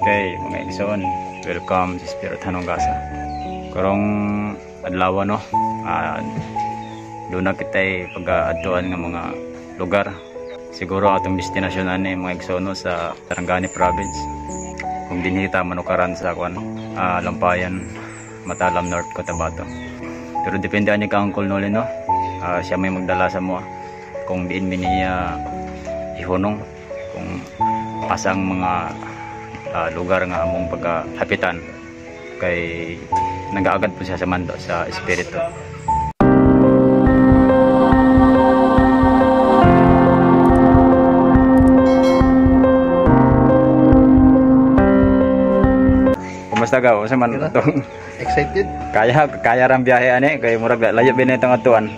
Okay, mga igsoon, welcome sa Spirit Hanong Gasa. Karong adlaw, no, duna kitay pag-adtuan nga mga lugar. Siguro atong destinasyon ani, mga igsoon, no, sa Sarangani Province. Kung dinhi ta manukaran sa kuan, Lampayan, Matalam, North Cotabato. Pero depende ani ka Uncle Noli, no. Siya may magdala sa mo kung diin mi niya ihunong, kung asa ang mga lugar nga among pagkahapitan, kay nagaagad po siya sa mando sa espiritu. Kumusta ka? Unsa man itong Excited? Kaya kaya rang biyahe ani kay murag layo bin itong atuan.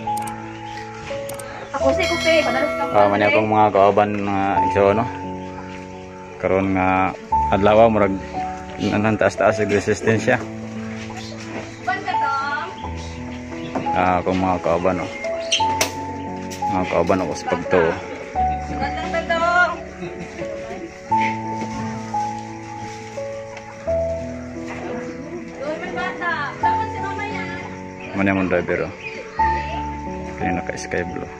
Ako si Kupe, padalos ka. Man akong mga kauban, mga igsoon, no. Karon nga adlaw murag nang taas-taas og resistensya. Ban ka tong? Akong mga kauban, no. Mga kauban ako sa pagtuo. Sugat lang ta tong. Doon man bata. Dapat si mama yan. Muna mong driver, oh. Kaya naka sky blue.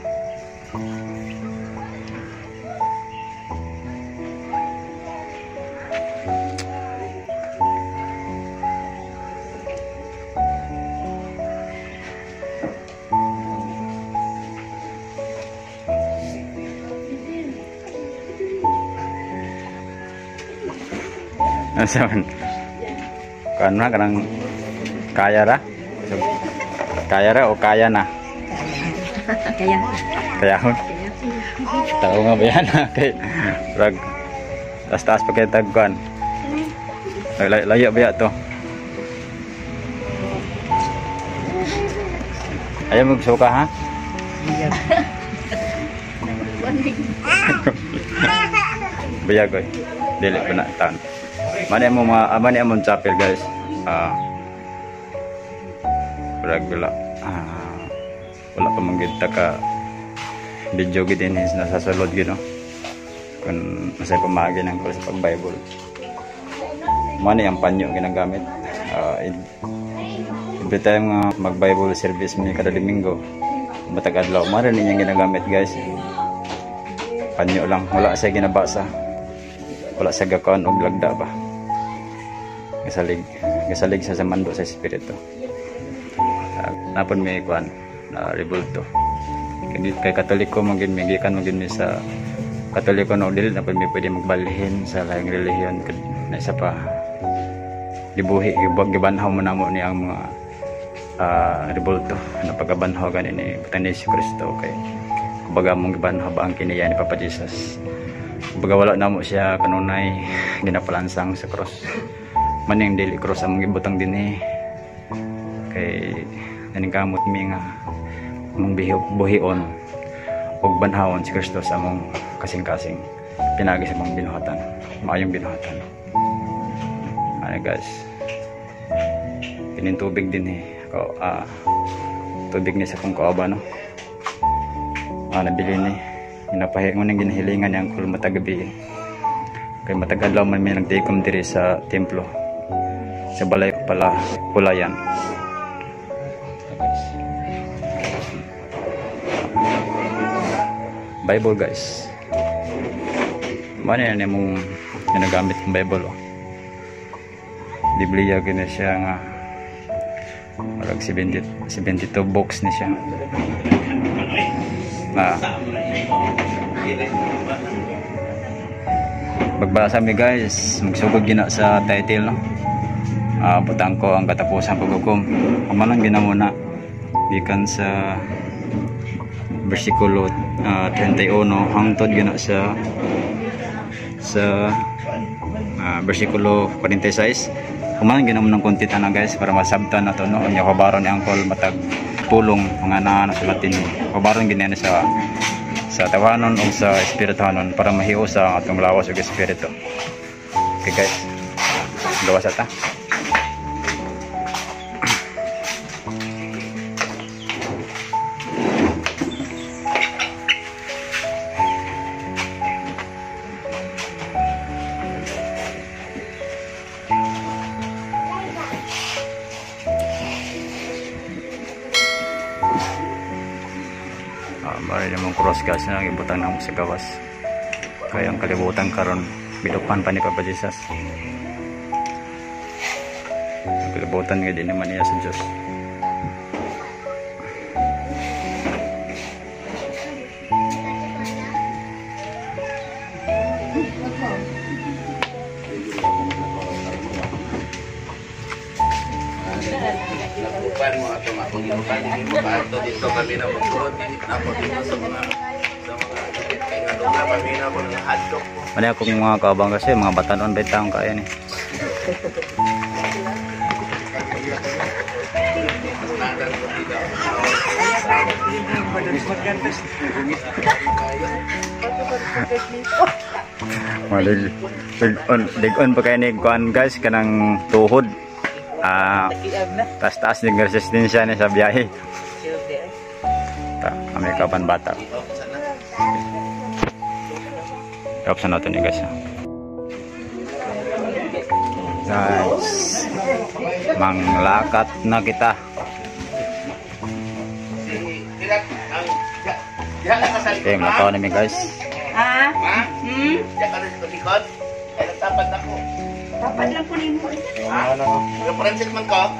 Asa man? Kuan na kanang kaya ra? So, kaya ra o kaya na? Kaya. Kaya hon. Tao nga ba yan? Kay rag taas-taas pa kay tagkuan. Layo ba to? Ayaw magsuka, ha? Biyag oy. Dili ko na tan. Mani mo mga mani among chapel, guys. Rag wala. Wala pa man gid ta ka video gid din nasa sulod gid, no. Kung masay pamaagi nang ko sa pag-Bible. Mani ang panyo ginagamit. Every time nga mag-Bible service mi kada Domingo, matag adlaw, mara niya ginagamit, guys. Panyo lang, wala siya ginabasa. Wala siya gakuan og lagda ba. Gasalig, gasalig siya sa mando sa espiritu. Napon may kuan na rebulto. Kay Katoliko man gid mi, gikan man gid mi sa Katoliko, no, dili na pud mi pwede magbalhin sa lahing relihiyon na isa pa gibuhi gibanhaw mo namo ni ang mga rebulto na pagabanhaw gani ni butang ni Jesu Kristo, kay kumbaga mong gibanhaw ba ang kiniya ni Papa Jesus. Kumbaga wala namo siya kanunay ginapalansang sa cross. Maning dili cross among gibutang dinhi kay naningkamot mi nga among buhion ug banhawon si Kristo sa among kasing-kasing pinagi sa among binuhatan, maayong binuhatan. Ano guys, kining tubig din eh. Ako, tubig ni sa kong kaaba, no. Nabili ni ginapahi mo nang ginahilingan niyang kulo matagabi kay matag adlaw man may nagtikom diri sa templo sa balay pala pulayan. Bible, guys. Mano yan yung ginagamit ng Bible, oh. Biblia gina siya nga marag 72 books ni siya. Magbasa mi, guys, magsugod gina sa title, no. Butang ko ang katapusan paghukom. Human lang ginamuna gikan sa bersikulo 31 hangtod gina sa bersikulo 46. Human ginamo ng konti na, guys, para masabtan na to, no. Unya kabaron ni Uncle matag pulong mga na nasulatin ni. Kabaron gini sa tawanon o sa espirituhanon para mahiusa ang atong lawas ug espiritu. Okay guys, gawas ata. Mara namang cross guys na ibutang namo sa gawas. Kaya ang kalibutan karon bidupan pa ni Papa Jesus. Ang kalibutan nga di naman niya sa Diyos. Nakupan mo ato nga pag-inukan mo kaadto dito kami na magsulod ako dito sa mga kay nga lugar kami na ko ng hotdog ko. Wala akong mga kaabang kasi mga batanon ba taong kaya ni. Malig dig-on pa kayo ni kuan guys kanang tuhod. Taas-taas ng resistensya niya sa biyahe. Ta, kami kapan bata. I-option natin yun guys. Guys, manglakat na kita. Okay, maglakaw namin guys. Ha? Hmm? Tapat lang po nimo. Ha? References man ko?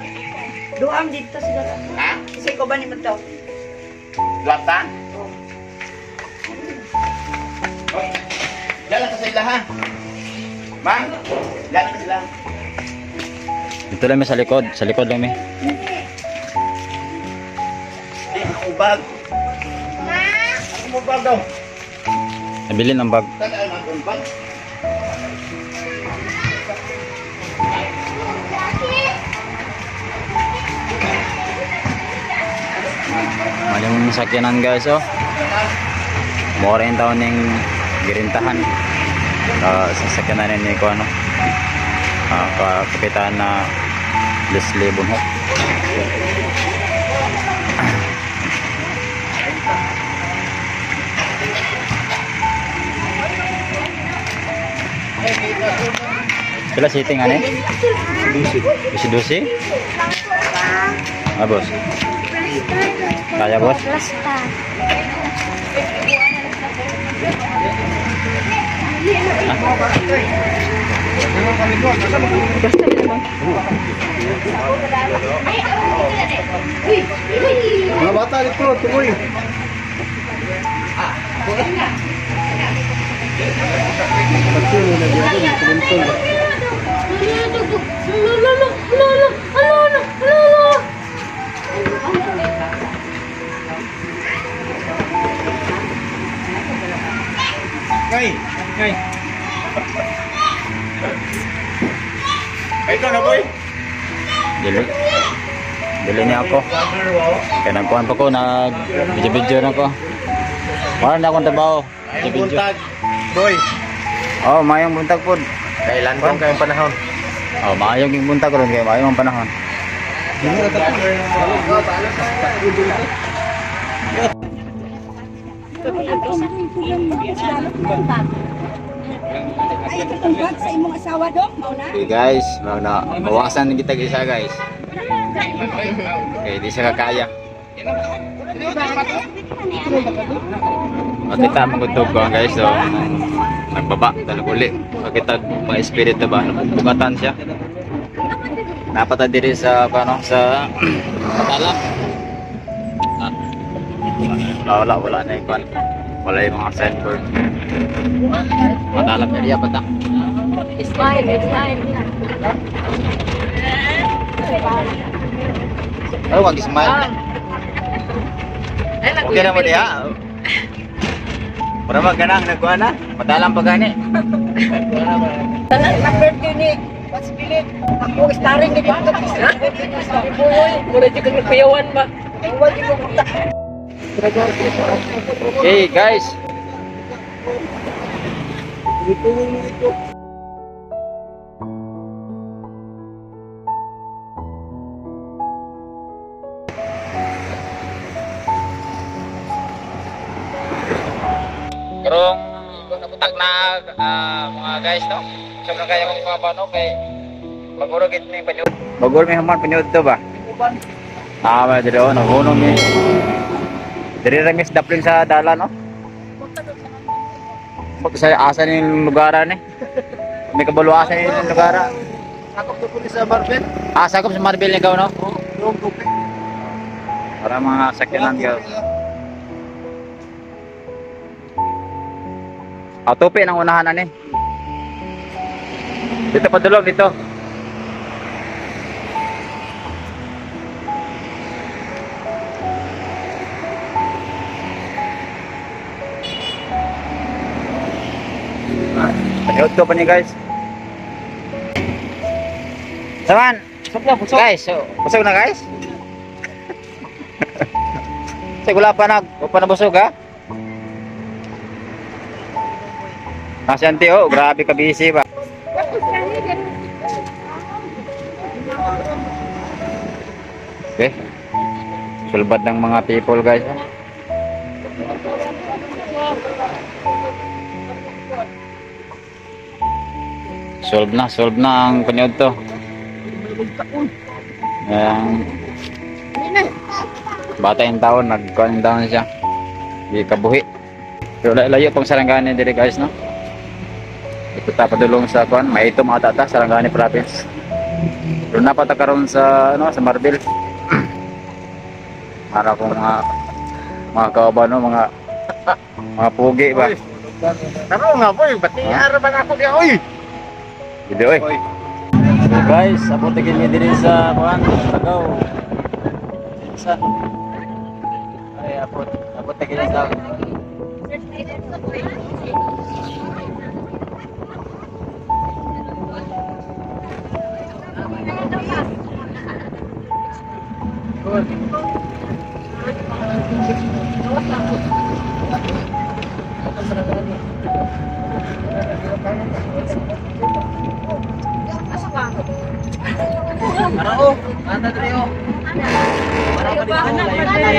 Duam dito sila. Ha? Kasi ko ba ni man daw? Duam ta? Oy. Diyan lang ka sa ila ha. Ma? Diyan lang ka sila. Dito lang mi sa likod lang mi. Di ako bag. Ma? Ako mo bag daw. Nabilin ang bag. Tagaan ang bag. Mali mong sakyanan guys oh. Mura yung taon ng girintahan. Sasakyanan ni ko ano. Kapitan na Leslie Bonhoc. Pila sitting ane? Dusi. Ah, boss. Kaya boss? Mga bata dito, tuloy. Ngay, ngay. Ay, ikaw na boy. Dili. Dili niya ako. Kaya nagkuhan pa ko, nag-video-video na ko. Wala na akong trabaho. Mayong buntag, boy. Oh, mayong buntag po. Kailan kong kayong panahon? Oh, maayong yung buntag ron kayo, maayong ang panahon. Ay, itong bag sa imong asawa dong, mauna. Okay guys, mauna, bawasan kita isa guys. Okay, di siya kakaya. Makita magutog ko guys, so nagbaba, talaguli. Makita mga espiritu ba, bukatan siya. Napata diri sa ano, sa Matalam. Ah, wala na yung kwan. Wala yung mga signboard. Matalam area pa ta. It's fine, it's fine. Oh, wag smile. Okay na mo diha. Mura mag ganang nagkuha na. Matalam pa gani. Tanan na birthday ni What's Philip? Ako starring ni dito. Mura jud kang nagpayawan ba? Okay guys. Karong tag na mga guys no. Sobrang kaya kong pabano kay baguro gid mi panyud. Baguro mi human panyud to ba? Ah, ba dito naghunong mi. Diri ra mis daplin sa dalan, no? Pag sa asa ni lugaran eh. May kabalo asa ni lugaran. Sakop to po sa Marvel. Ah, sakop sa Marvel ikaw, no? Oo, yung tupi. Para mga sakyanan ka. Ah, tupi ng unahan ani. Dito padulong dito. Panood ko pa niyo, guys. Saman, Busog na, busog. guys, so, busog na guys. Sige, wala pa na, wala pa nabusog ha. Ah, si auntie, oh, grabe ka busy ba. Okay. Sulbad ng mga people guys. Ha? Solve na ang panood to. Ayan. Bata yung taon, nagkuhan yung taon siya. Di kabuhi. Pero layo pang Sarangani diri guys, no? Ito ta padulong sa kuan, Maitum ata ta Sarangani province. Pero napata karon sa ano, sa Marbil. Para kung mga kaoban, no, mga pugi ba. Karon nga boy, bati ara man ako diha oy. Dili oy. So guys, abot gid mi diri sa kuan, Lagaw. Sa ay abot, abot gid sa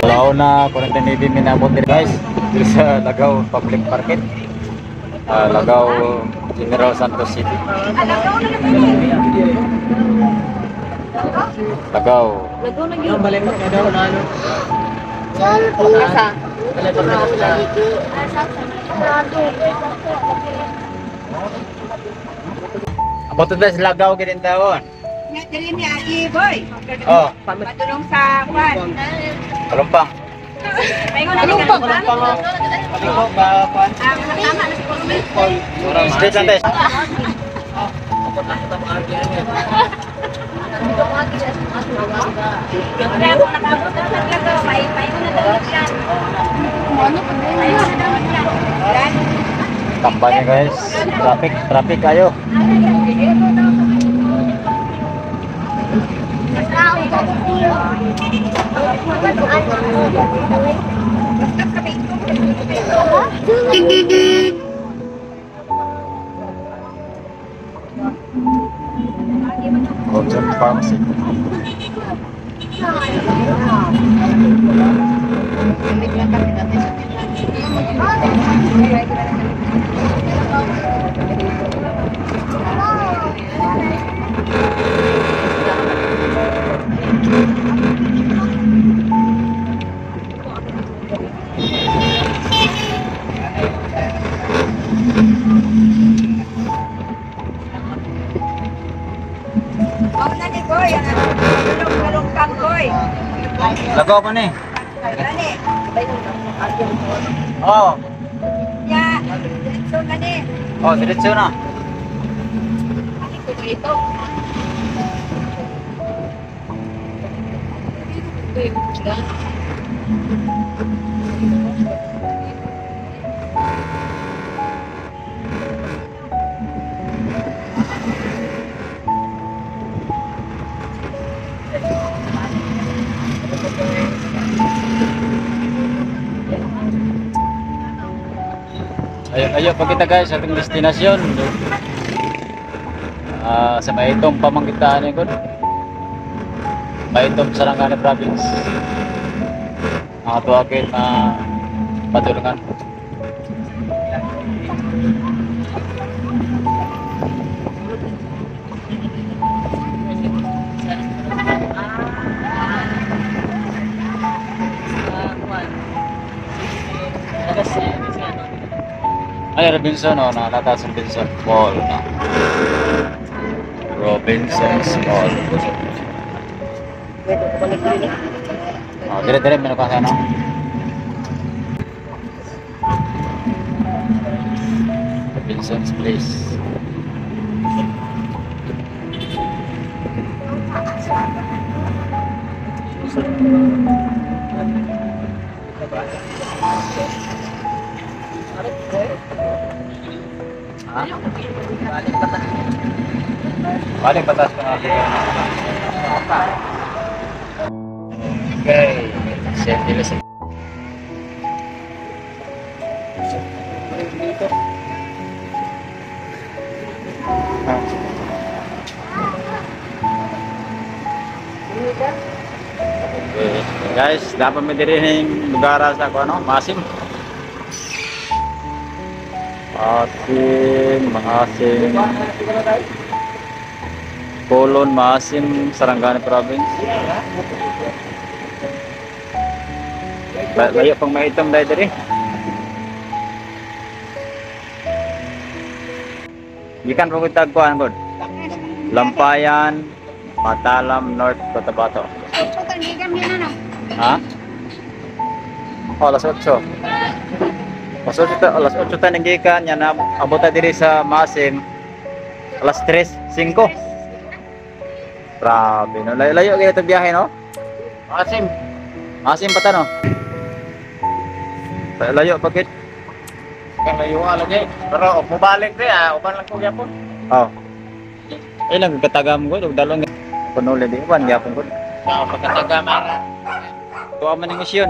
Launa, 49 minabot diri guys diri sa Lagaw Public Market. Lagaw General Santos City. Lagaw. Abot ta sa Lagaw gid tawon. Dili ni Agi, boy. Oh, Padulong sa kwan. Kalumpang. Kalumpang. Tama na siguro. Straight lang tayo. Kaya kung nakabot na sa Lagaw, may na daw yan. May na daw yan. Tambay niya guys. Traffic, traffic kayo. Concert Pharmacy. Lagaw pa ni. Oh. Ya, diretso na ni. Oh, diretso na. Ito. Ayo, ayo pagkita guys sa atong destinasyon. Sa Maitum pamangkitaan ni kon. Maitum Sarangani Province. Mga tuwagin na padulungan. Ay, Robinson, oh, nakalatas Robinson Mall. No? Robinson's Mall. Oh, dire dire meron ka no? Robinson's Place. Ha? Balik patas ko na siguro. Okay. Set nila sa. Okay. Guys, dapat may diri ning lugar sa ko ano, Masim. Maasim, Maasim. Colon, Maasim, Sarangani Province. Layo pang maitom dahil diri. Gikan pa ko tagkuan god. Lampayan, Matalam, North Cotabato. Ha? Oh, alas 8. Alas 8 ta, alas 8 ta nanggikan yan na abot ta diri sa Maasim. Alas 3:05. Grabe no. Layo layo kaya ito biyahe no? Asim. Maasim pa ta no. Layo pa kit. Kang layo lagi. Pero og mobalik di ah, uban lang ko gyapon. Oh. Ay lang katagam ko og dalong kuno di uban gyapon ko. Sa pagkatagama. Tuwa man ning misyon.